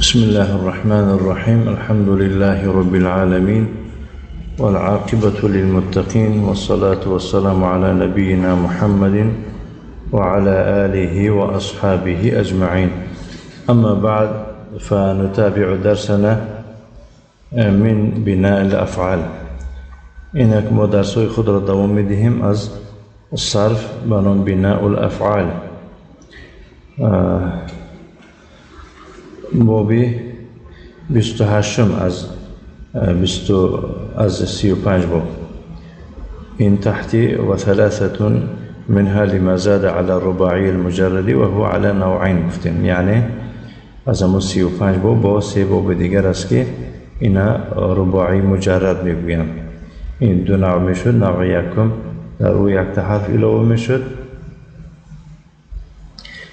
بسم الله الرحمن الرحيم. الحمد لله رب العالمين والعاقبة للمتقين والصلاة والسلام على نبينا محمد وعلى آله وأصحابه أجمعين. أما بعد، فنتابع درسنا من بناء الأفعال. اینک ما درس‌های خود را دوام می‌دهیم از صرف به نام بناء الافعال. بابی 28 از 35 باب این تحتی و ثلاثة منها لما زاد على الرباعي المجرد وهو على نوعين گفتیم، یعنی از همون 35 باب با 3 باب دیگر است که اینا رباعی مجرد میگویند. این دو نوع میشد. نوع یکم در او یک تا حرف علاوه میشد،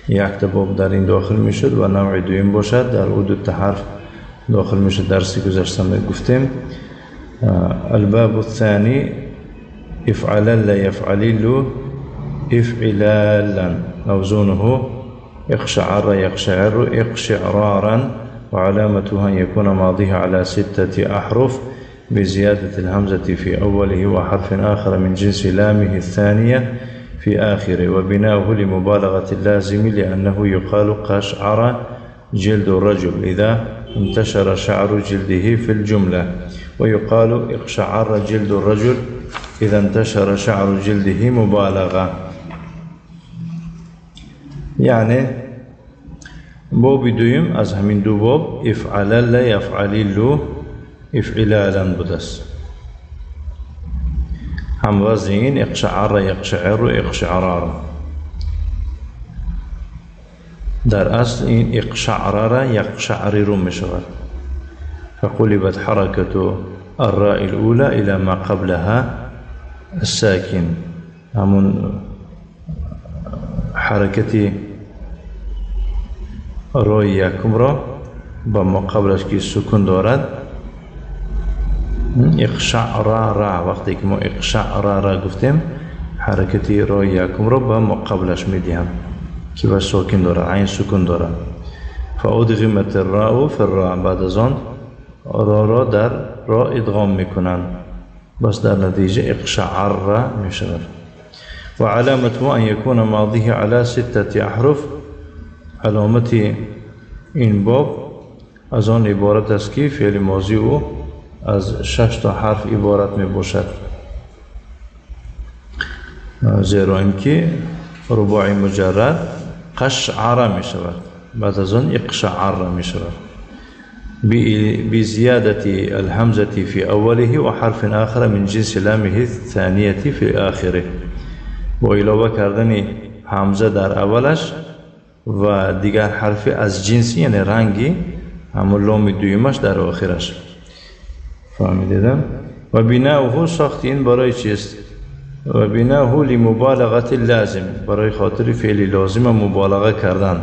یک تا باب در این داخل میشد، و نوع دوم باشد در او دو تا حرف داخل میشد. درسی گذشته گفتیم. الباب الثاني افعلل يفعلل افعلالا موزونه اقشعر يقشعر اقشعرارا وعلامته أن يكون ماضيه على 6 أحرف بزيادة الهمزة في أوله وحرف آخر من جنس لامه الثانية في آخره، وبناؤه لمبالغة اللازم لأنه يقال قشعر جلد الرجل إذا انتشر شعر جلده في الجملة، ويقال اقشعر جلد الرجل إذا انتشر شعر جلده مبالغة. یعنی باب دویم از همین دو باب افعلل یفعلل افعلالا بوده است. هم وزن این اقشعر یقشعر اقشعرار. در اصل این اقشعرر یقشعرر می شود. فقلبت حركة الراء الأولى إلى ما قبلها الساكن. همون حرکت رای یکم را با ما قبلش که سکون دارد اقشعر، وقتی که ما اقشعر را گفتیم حرکت رای یکم را با ما قبلش میدیم که با ساکن دارد، عین سکون دارد. فادغمت الراء فی الراء، بعد از آن را را در را ادغام میکنند، بس در نتیجه اقشعر میشود. و علامته ان یکون ماضیه علی 6 احرف. علامت این باب از آن عبارت است که فعل ماضی او از 6 تا حرف عبارت می باشد، زیرا اینکه رباعی مجرد قشعر می شود، بعد از آن اقشعر می شود بزيادة الهمزة في أوله وحرف آخر من جنس لامه الثانية في آخره. با علاوه کردن همزه در اولش و دیگر حرف از جنسی یعنی رنگی همون لام دویمش در آخرش. فهمیدم؟ و بناؤه ساخت این برای چیست؟ و بناؤه لمبالغة اللازم، برای خاطر فعل لازم مبالغه کردن،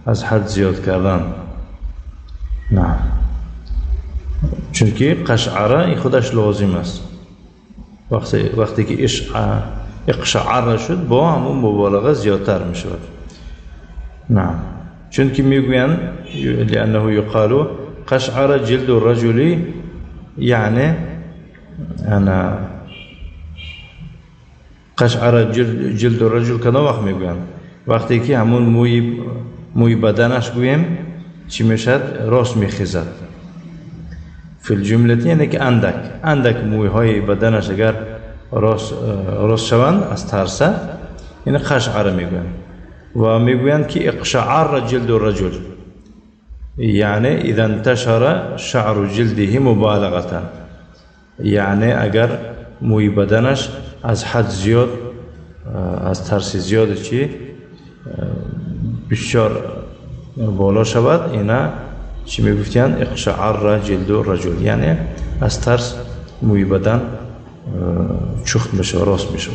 از حد زیاد کردن. نه، چونکه قشعره این خودش لازم است. وقتی که اقشعر شد با همون مبالغه زیادتر می شود. نه، چونکه میگویند لأنه یقال قشعر جلد الرجل، یعنی انا قشعر جلد الرجل کدام وقت میگویند؟ وقتی که همون موی بدنش گوییم چی میشد؟ راست میخیزد. فی الجمله یعنی که اندک اندک مویهای بدنش اگر راست شوند از ترسه، یعنی قشعر میگویند. و میگویند که اقشعر جلد الرجل، یعنی اذا انتشر شعر جلده مبالغه، یعنی اگر موی بدنش از حد زیاد، از ترس زیاد چی بسیار بالا شود، اینا چی میگفتند؟ اقشعر جلد الرجل، یعنی از ترس موی بدن چخت میشه، راست میشه.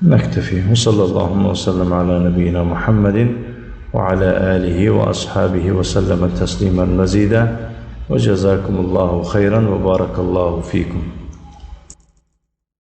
نكتفي، وصلى الله وسلم على نبينا محمد وعلى آله وأصحابه وسلم تسليما مزيدا، وجزاكم الله خيرا وبارك الله فيكم.